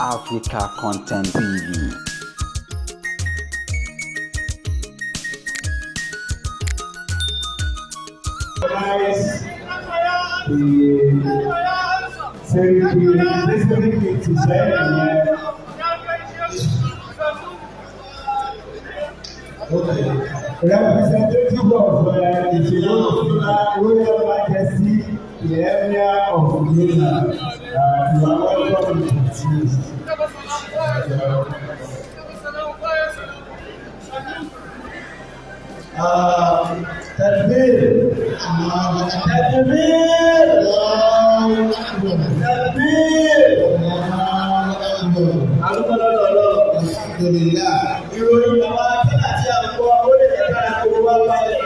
Africa Content TV. Recognize the Seriki District 87. Okay. Representative of His Royal Majesty, the Emir of Minna, you are welcome to the Takbir! Takbir! Takbir! Àdúgbò lọ́dọ̀ Ọlọ́run. Ìròyìn bàbá Akínà tí a ń gbọ́, ó lè jẹ́ kára gbogbo wa balẹ̀.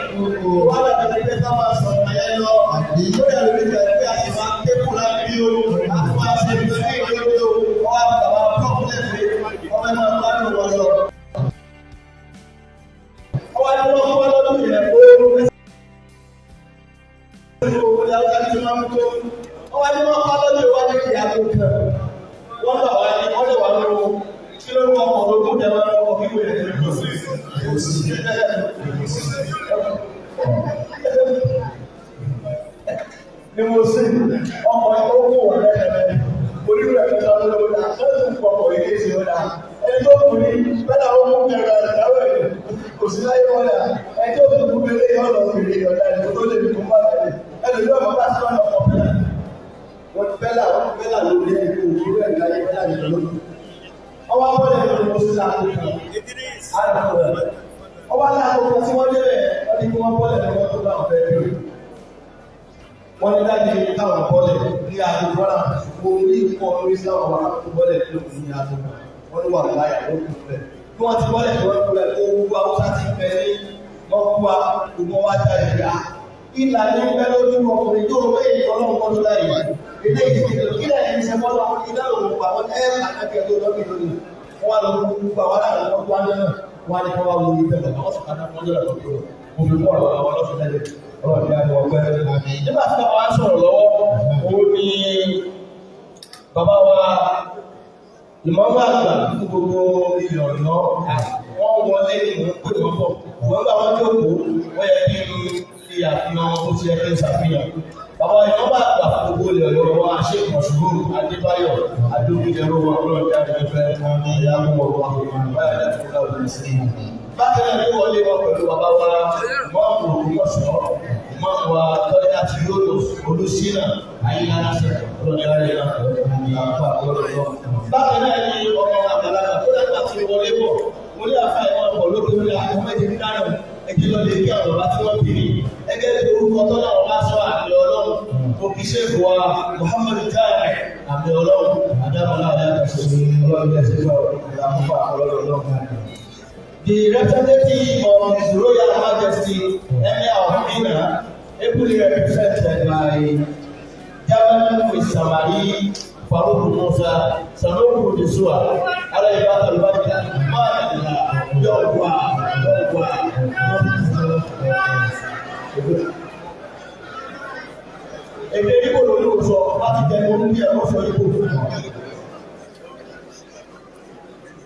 Wọ́n dàbí ẹni pé ká máa sọ̀rọ̀ yẹn lọ. Ó dàbí ẹni pé a sì máa ń kékun láti bí o. A tún máa ṣe ìgbẹ́ ní ìlú o. Wọ́n á bàbá pọ́ọ̀lù pé wọ́n fẹ́ máa gbádùn wọn lọ. Wọ́n wá ní wọ́n kọ́ lọ́dún yẹn ó wọ́n wá ní wọ́n kọ́ lọ́dún yẹn wọ́n ní ìyá tó kàn. Wọ́n bà wá ní wọ́n lè wà lọ́wọ́ kí ló ń wọ ọkọ̀ lógún jẹ́ wọn lọ́wọ́ kí wọ́n lè kó sí. Ni mo sì ọkọ̀ ó kú wọ̀ lẹ́kẹ̀lẹ́ onílù ẹ̀fẹ́ sọ lọ́wọ́ dà lọ́sùn pọ̀pọ̀ ilé ìṣe ọ̀dà ẹni tó kù ní bẹ́ẹ̀ àwọn ọmọ kẹrẹ ìdáwọ̀ ẹ̀ kò sí láyé wọn dà ẹni tó kù kú lé ọ̀nà òkèlè ọ̀dà ìlú tó lè kó má lè ẹni tó ọmọ bá sí ọ̀nà ọkọ̀ bẹ́ẹ̀ wọ́n bẹ́là wọ́n bẹ́là lórí ẹni tó kú rẹ̀ láyé bẹ́là ní lórí. Ọwọ́ abọ́lẹ̀ ló ń sí láàbò kan ọwọ́ aláàbò kan tí wọ́n débẹ̀ wọ́n ní kí wọ́n bọ́lẹ̀ lọ́wọ́ tó bá wọn fẹ́ bẹ̀rẹ̀ wọ́n ní dájú táwọn bọ́lẹ̀ ní aago bọ́lá mo ní ikọ̀ orí sáwọn wà tó bọ́lẹ̀ ní òkú ní aago wọ́n ní wà láyà ló kù bẹ́ẹ̀. Bí wọ́n ti bọ́lẹ̀ tó wọ́n kúlẹ̀ owó Haúsá ti bẹ ní mọ́kúwa gbogbo wa jáde gbà. Ìlà ní bẹ́ lójú ọkùnrin tó rọ bẹ́ẹ̀ ọlọ́run kọ́ tó láyè. Ilé ìdíje kí lẹ́yìn iṣẹ́ bọ́lá ilé òun pa wọ́n ẹ́ àkàkẹ́ tó lọ́bì lónìí. Wọ́n wá lọ gbogbo àwọn aláàrẹ̀ wọ́n wá náà wọ́n á ní kí wọ́n wá wo ìfẹ́ bàbá wọ́n sì ká náà wọ́n jọ̀rọ̀ lọ́wọ́. Mo fi kọ́ ọ̀rọ̀ àwọn ọlọ́sùn lẹ́lẹ̀ ọlọ́run ní àwọn ọgbẹ́. Nígbà tí bàbá wa sọ̀rọ̀ lọ́wọ́, òun ni bàbá wa ìmọ̀ọ́mọ́ àgbà fún gbogbo ilẹ̀ Ọ̀yọ́ wọ́n wọlé ní mò ń pè wọ́n bọ̀. Wọ́n gbà wọ́n jókòó, wọ́n yẹ kí n fi àfihàn tó ti yẹ kí n ṣàfihàn. Bàbá ìmọ̀ọ́mọ́ àgbà fún gbogbo ilẹ̀ Ọ̀yọ́ wọn Àṣekọ̀ṣùgbò Adébáyọ̀ Adókèjẹrò wọn ọlọ́run jáde fẹ́ ìyá mú ọwọ́ bákan náà ní wọlé wọn pẹ̀lú bàbá wa mọ́ọ̀mù Ògbómọ̀ṣọ́ mọ́ọ̀mù wa tọ́lá àti yóò Olúṣínà Ayélujára bákan náà ní ọmọ àgbàlagbà tó dàgbà tí wọlé bọ̀ mo ní àfa ìwọ̀n ọ̀pọ̀ lókè lórí àwọn méje ní dáná ẹgbẹ́ lọ lè kí àwọn bàbá tí wọ́n bìrì ẹgbẹ́ tí orúkọ tọ́lá wọn bá sọ àmì Ọlọ́run kò kì í ṣe ìwà Muhammadu Jami àmì Ọlọ́run àdámọ́lá àdámọ́sọ Ọlọ́run ní ẹsẹ̀ ìwà Ọlọ́run. The representative of His Royal Majesty, Emir of Minna, ably represented by German Samari Farouk Musa Sanoku Desua, Alayhi Albarka, Madalla, Yawwa, Yawwa. Èdè Igbo ló ní sọ láti jẹ ní bí ẹ̀kọ́ sọ Igbo.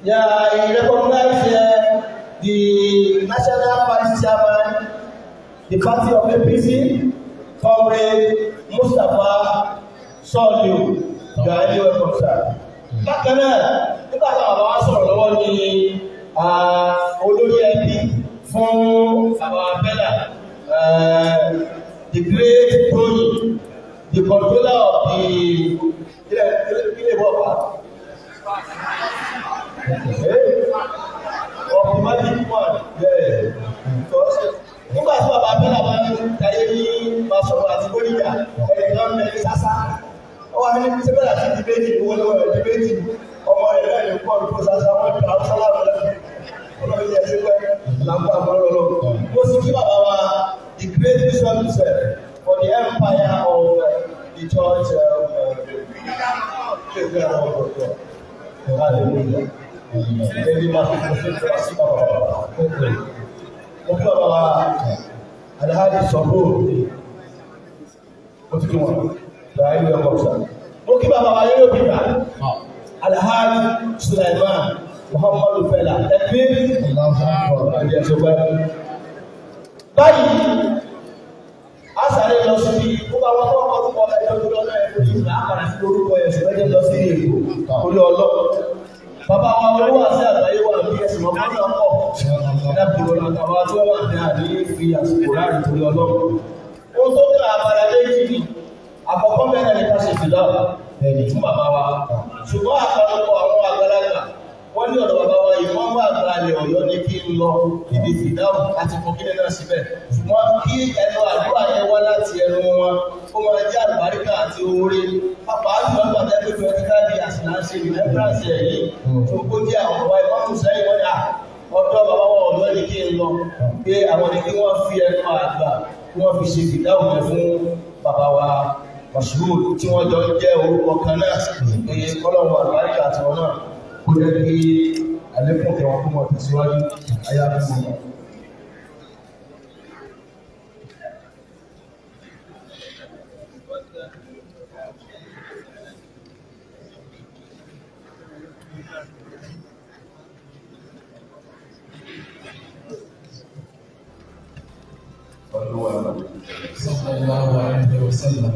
Yeah, I recognize the National Vice Chairman, the party of APC, Comrade Mustapha Sọ́ọ̀lù, you are highly welcome, sir. Bákan náà, nígbà tí àwọn bàbá wa sọ̀rọ̀ lọ́wọ́ ní olórí ẹbí fún bàbá Bella, the great Tony, the controller of the ilé ìwọ̀pá. Of the magic one, yeah. Nígbà tí bàbá Bella bá ń tayé ní Basọ̀rọ̀ àti Bódìjà, ẹnìkan ń bẹ ní Sásá. Ó wá ní sẹ́bẹ̀rẹ̀ àti di méjì, owó lọ́wọ́ rẹ̀ di méjì. Ọmọ rẹ̀ náà lè kọ́ ọdún Sásá, wọ́n ti àwọn sálá rẹ̀ lọ́wọ́. Ọlọ́run yẹ ẹsẹ̀ pẹ́ làǹkó àmọ́ lọ́wọ́. Mo sì kí bàbá wa, the great bishop himself for the empire of the church. Hallelujah. Mo kí bàbá wa Alhaji Sọ̀rọ̀ mo ti kí wọn gba ilé ọkọ̀ sà. Mo kí bàbá wa yóò bí bá Alhaji Sulaiman Muhammadu Fẹlá ẹgbẹ́ báyìí a sáré lọ síbi gbogbo àwọn tó kọ orúkọ ẹjọ́ tó lọ́nà ẹ̀kọ́ ìgbà àpàrà sí orúkọ ẹ̀sùn mẹ́jẹ lọ sí èkó torí ọlọ́run. Bàbá wa olúwa sí àgbáyé wà bí ẹ̀sùn ọmọ náà pọ̀ ẹ̀dàbìrò àtàwọn tí wọ́n wà ní àní fi àsìkò láàrin torí ọlọ́run. Ohun tó kà àpàrà méjì ni àkọ́kọ́ mẹ́rin ní ká ṣe fìlà fún bàbá wa. Ṣùgbọ́n àpapọ̀ àwọn àgbàlagbà wọ́n ní ọ̀dọ̀ bàbá wa yìí wọ́n wà gbalẹ̀ ọ̀yọ́ ní kí n lọ ibi fìdáhùn àti kọ̀kílẹ̀ náà síbẹ̀. Ṣùgbọ́n kí ẹnu àdúrà yẹn wá láti ẹnu wọn ó máa jẹ́ àlùbáríkà àti oore. Pàápàá jùlọ nígbà tẹ́ pé 25 years là ń ṣe remembrance ẹ̀ yìí. Tó kó jẹ́ àwọn ọ̀wá ìmọ̀tò sẹ́yìn wọ́n ní à ọ̀dọ̀ bàbá wa ọ̀yọ́ ní kí n lọ pé àwọn ní kí wọ́n fi ẹnu àgbà kí wọ́n fi ṣe fìdáhùn yẹn fún bàbá wa Mashood tí wọ́n jọ ń jẹ́ orúkọ kan náà pé kọ́lọ́wọ́ àlùbáríkà àtiwọn náà kó jẹ́ kí àlékún kẹwọn kó mọ̀ tẹ̀síwájú ayá fún wọn. Sallallahu alayhi wa sallam.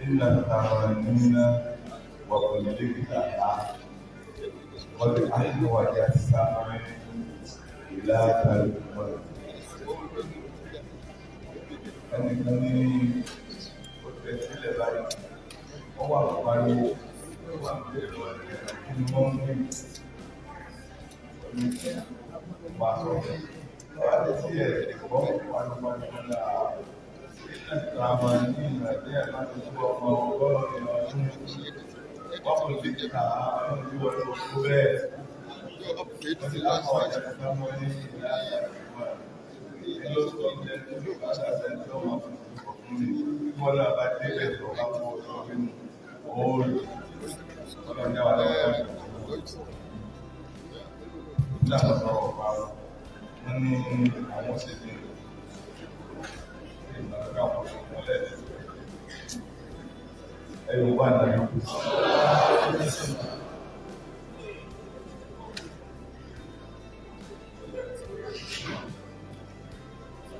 إن وقلبتها وبالعين وجسم إلى تلك ẹnìkan ní ó tẹ sílẹ̀ báyìí ó wà pariwo kí ni wọ́n ń wí ní wàá sọ wọ́n á ti ẹ̀ gbọ́ pariwo náà àwọn ní ìrìnàjò láti kú ọmọ 100 ọdún wọ́n kò lè kà á ọdún tí wọ́n tó kú bẹ́ẹ̀ wọ́n ti lápá ọjà tó mọ́ ní ìlànà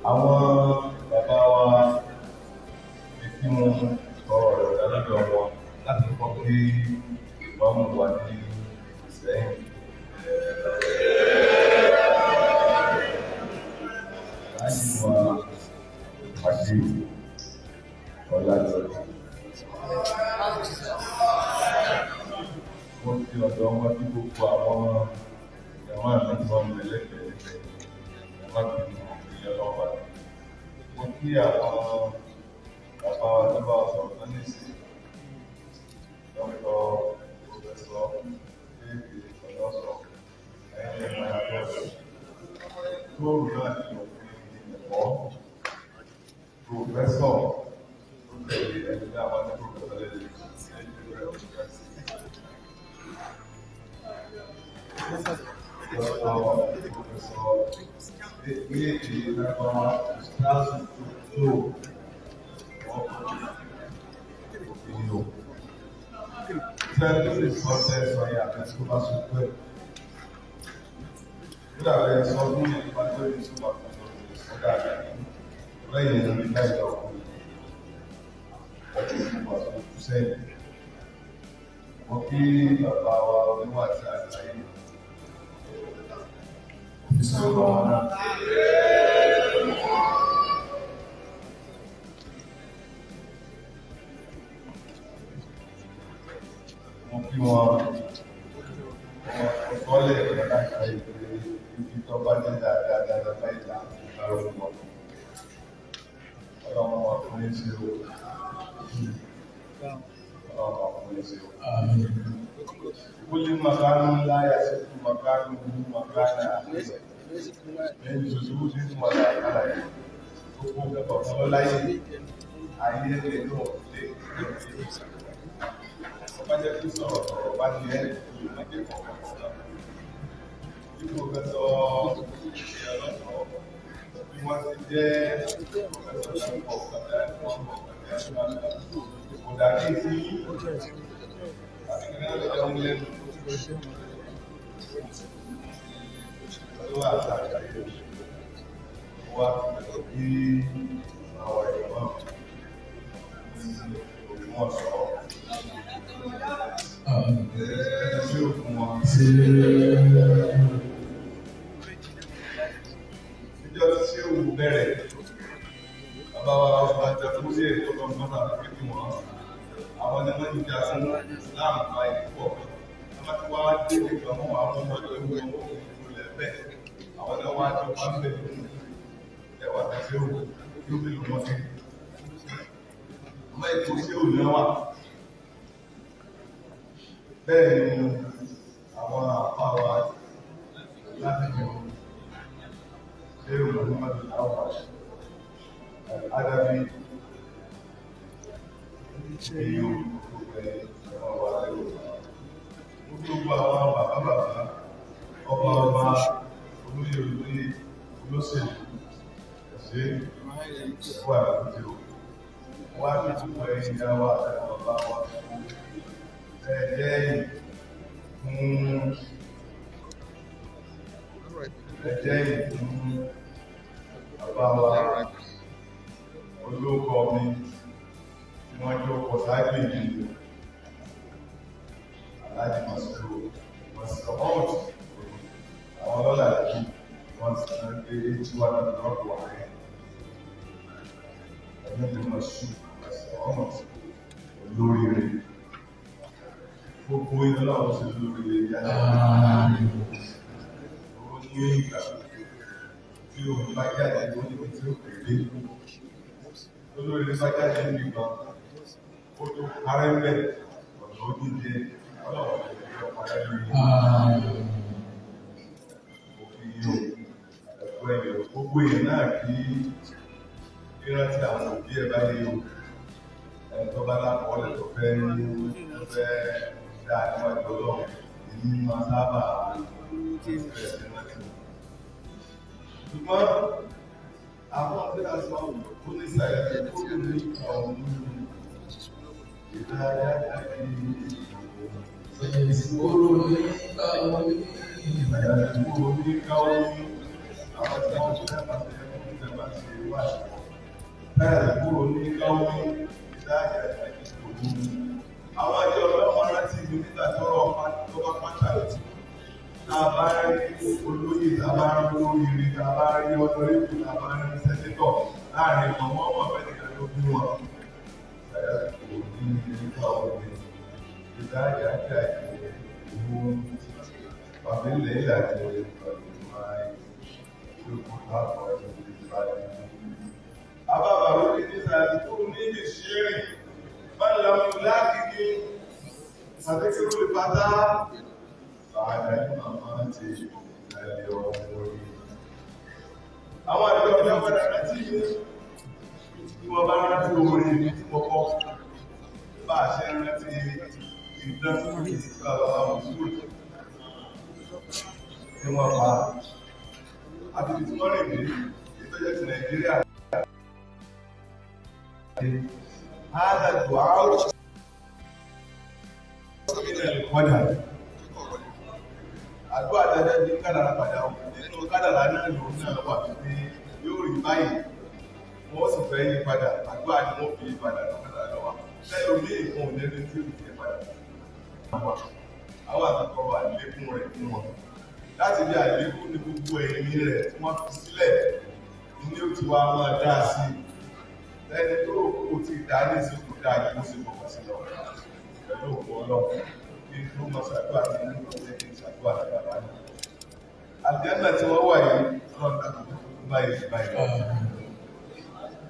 Àwọn bàbá wa ní kí wọ́n tọrọ ọ̀rọ̀ lọ́dọ̀ wọn láti kọ́ kí ìmọ̀ọ́mù wà ní Ìsẹ́yìn. Láti wá àti ọ̀làjọ. Wọ́n fi ọ̀dọ̀ wọn ní gbogbo àwọn ìyàwó àmì tí wọ́n ń bẹ lẹ́gbẹ̀ẹ́ lẹ́gbẹ̀ẹ́ ìyàwó àmì ọlọ́pàá. Mo kí àwọn bàbá wa tó bá wa sọ̀rọ̀ tán nísìnyí. Dr. Professor David Ọlọ́sọ̀, ẹ̀yìn ẹ̀ma ẹ̀kọ́. Tóòrù náà ní òfin ẹ̀kọ́. Professor tó tẹ̀lé ẹni tí a máa ní Professor lẹ́yìn Dr. Professor ní èdè lágbára ìsìláàsì tó òfin o. Sẹ́ni tó lè sọ tẹ́ sọ yẹn àti tó bá sọ pé. Ó dàbẹ̀ sọ fún yẹn nípa tó lè sọ bá tó lè sọ dáadáa. Lẹ́yìn lórí láìka ọkùnrin. Ọjọ́ ìgbà tó kú sẹ́yìn. Mo kí bàbá wa oníwà tí a ṣàyè. Ìṣòro ọ̀nà. Mo kí wọn ọ̀tọ́lẹ̀ láìka ìpè ibi tó bá dé dáadáa dáadáa báyìí là ń bá orúkọ. Ọlọ́run wa fún yín sí o. Ọlọ́run wa fún yín sí o. Kúlí màkánú láyà sí fún màkánù màkánà lẹ́yìn tuntun tí ń wà lára yìí gbogbo nǹkan kan láyé ayé lè lọ lé ọba jẹ́ kí sọ̀rọ̀ sọ̀rọ̀ bá ní ẹ́ má jẹ́ kọ̀ọ̀kan kọ̀ọ̀kan ipò kẹsọ̀ ìrànlọ́sọ̀ bí wọ́n ti jẹ́ kò dàbí sí àti kìnìún lọ́jọ́ ń lẹ́nu tó wà sáà wá bí àwọn ẹ̀gbọ́n wọn sọ sí òkun wọn. Níjọ́ tí ṣé òun bẹ̀rẹ̀, bàbá wa ọba Jàkúzí ètò ọgbọ́n náà fi kí wọn. Àwọn ni wọ́n jà fún Islam pa ìpọ̀. Wọ́n ti wá dé nìkan mọ́ àwọn ọmọdé ewu ọmọ òkú lẹ́bẹ̀ẹ́. Àwọn náà wá jọ wá ń bẹ̀rẹ̀ ẹwà tàbí òkú yóò bí lọ́wọ́ sí. Ọmọ ètò sí òun náà wà. Bẹ́ẹ̀ ni àwọn àpá wa láti jọ lérò Muhammadu Awal Adabi èyí ò gbogbo ẹ̀ ọmọ wa lérò. Gbogbo àwọn bàbá bàbá ọba ọba olóyè olóyè olóṣèlú ṣe wà lójú wá ní túbọ̀ ẹ̀yìn wa àti bàbá wa ẹ̀jẹ̀ fún ẹ̀jẹ̀ fún bàbá wa olóko mi tí wọ́n jókòó sáájú ìlú aláàjì mọ̀sùlù mọ̀sùlù àwọn ọlọ́lá yìí wọ́n ti sọ pé tí wọ́n ti rọ́pò ààrẹ ẹni tó mọ̀ sí ọmọ olóríire gbogbo iná láwọn ṣe lóríire yára ó ní ìgbà tí òun bá jáde ó níbi tí ó pè dé olóríire bá jáde níbi kan ó tó parẹ́ ń bẹ̀ ọ̀nà ó díje ọlọ́run ló parẹ́ lórí òfin yìí ẹ̀kọ́ ẹ̀yọ̀ gbogbo èèyàn náà kí ìrántí àwọn òbí ẹ̀ báyìí o ẹni tó bá lápọ̀ọ́lẹ̀ tó fẹ́ ní tó fẹ́ dá níwájú ọlọ́run èyí máa sábà bẹ̀rẹ̀ sí rántí wọn. Ṣùgbọ́n àwọn ọ̀sẹ̀ àti ó ní sàyẹ̀ tó kò ní ọ̀hún ìdáyà àti ìdáyà ní káwọn àwọn tí wọ́n fẹ́ máa ṣe ẹ̀kọ́ máa ṣe wá bẹ́ẹ̀ kúrò ní káwọn ìdáyà àti ìṣòro. Àwọn àjọ ọlọ́mọ rántí mi nígbà tọ́rọ̀ tó bá pàtàkì. Tá a bá rí olóyè, tá a bá rí olóríire, tá a bá rí ọ̀nàrẹ́bù, tá a bá rí sẹ́nétọ̀ láàrin wọn, wọ́n mọ̀ fẹ́ nìkan ló bí wọn. Ìdáyà kò ní nípa òwe. Ìdáyà àti ìṣòro. Bàbá ilẹ̀ ìlàjì Àbábà lórí ní sàbíkú ní ìṣírí, máa lọ láti ní sàbíkú lè bàtà. Bàdà ní màmá ti ìrẹ̀lẹ̀ ọmọ orí. Àwọn àjọ ọjọ́ padà rántí ní tí wọ́n bá rántí orí ní tí mo kọ́. Bá a ṣe rántí ìdán fún ìsìnkú bàbá Mùsùlùmí tí wọ́n pa àti ibi tí wọ́n rìn dé ìtọ́jọ́ ti Nàìjíríà. Hádà dùáwò kọ́dà. Àdúrà dáadáa ní kádàrá padà ó nínú kádàrá náà lòun náà wà pé yóò rí báyìí wọ́n sì fẹ́ yí padà àdúrà ni wọ́n fi yí padà ní kádàrá lọ́wọ́. Lẹ́yìn ìkan ò lẹ́nu tí ó fi yí padà. Àwọn àtàkọ́rọ̀ àlékún rẹ̀ fún wọn láti bí àlékún ní gbogbo ẹ̀mí rẹ̀ tí wọ́n fi sílẹ̀ ní ó ti wá máa dá sí i lẹ́ni tó rò kó tí ì dá ní ìsìnkú dá ní ó sì fọkàn sí lọ pẹ̀lú òkú ọlọ́run kí n tó mọ ṣàdúrà ní inú ọ̀sẹ̀ kí n ṣàdúrà ní bàbá náà. Àlùjánnà tí wọ́n wà yìí ọlọ́run dàgbà tó kú báyìí báyìí lọ.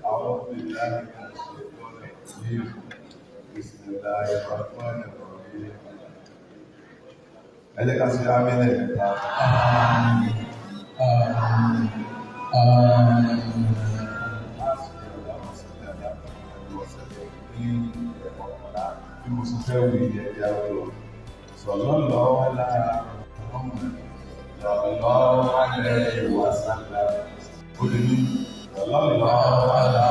Àwọn obìnrin láti kàn ṣe lọ́nà yìí bismillahir rahmanir rahim. Ẹ jẹ́ ká ṣe àmín lẹ́ẹ̀mẹ́ta. Àmín. Àmín. Àmín. Bí mo ṣe fẹ́ wí ẹ̀jẹ̀ lọ. Sallallahu ala Muhammad, sallallahu alayhi wa sallam. Ó lè ní sallallahu ala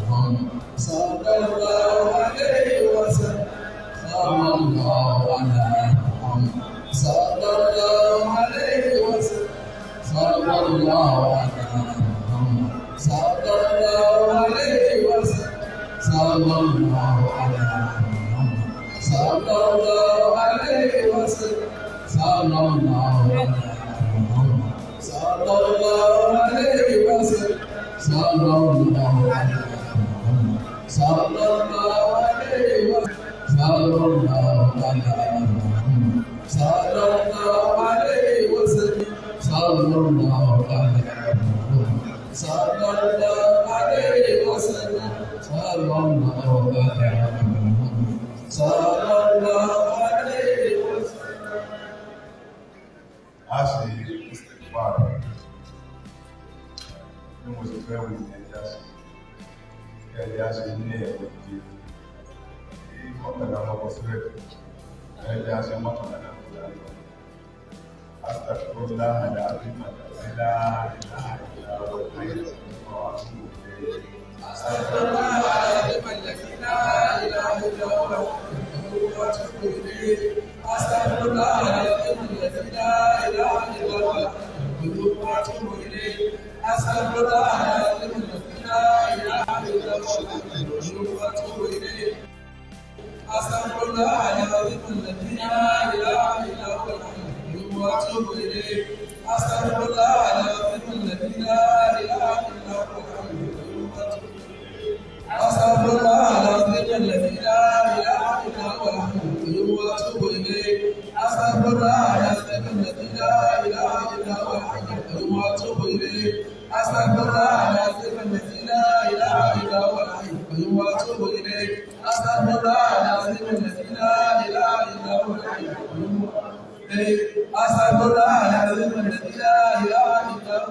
Muhammad. Sallallahu alayhi wa sallam. Sallallahu ala Muhammad. Sallallahu alayhi wa sallam. Sallallahu ala Muhammad. Sallallahu alayhi wa sallam. Sallallahu ala Muhammad. Sallallahu alayhi wa sallam. Sallallahu ala Muhammad. Sallallahu alayhi wa sallam. Sallallahu ala Muhammad. Sallallahu alayhi wa sallam. Sallallahu ala Muhammad. Sallallahu alayhi wa sallam. Sallallahu ala Muhammad. Sallallahu alayhi wa sallam. Sallallahu ala Muhammad. Sallallahu alayhi wa sallam. A ṣe istighfar. Bí mo ṣe fẹ́ wí ẹja ṣe. Ẹja ṣe ní ẹ̀rọ ìdí. Ní mọ́kànlá mọ́kọ sílẹ̀. Ẹja ṣe mọ́kànlá náà kò dáa lọ. Astaghfirullah al-azim alladhi la ilaha illa huwa al-hayyul qayyum wa atubu ilayh. أستغفر الله العظيم الذي لا إله إلا هو وأتوب إليه. أستغفر الله العظيم الذي لا إله إلا هو وأتوب إليه. أستغفر الله العظيم الذي لا إله إلا هو وأتوب إليه. أستغفر الله العظيم الذي لا إله إلا هو وأتوب إليه. أستغفر الله العظيم الذي لا إله إلا هو وأتوب إليه. أستغفر الله العظيم الذي لا إله إلا هو الحي وأتوب إليه. أستغفر الله العظيم الذي لا إله إلا هو الحي وأتوب إليه. أستغفر الله العظيم الذي لا إله إلا هو الحي وأتوب إليه. أستغفر الله العظيم الذي لا إله إلا هو الحي. أستغفر الله العظيم الذي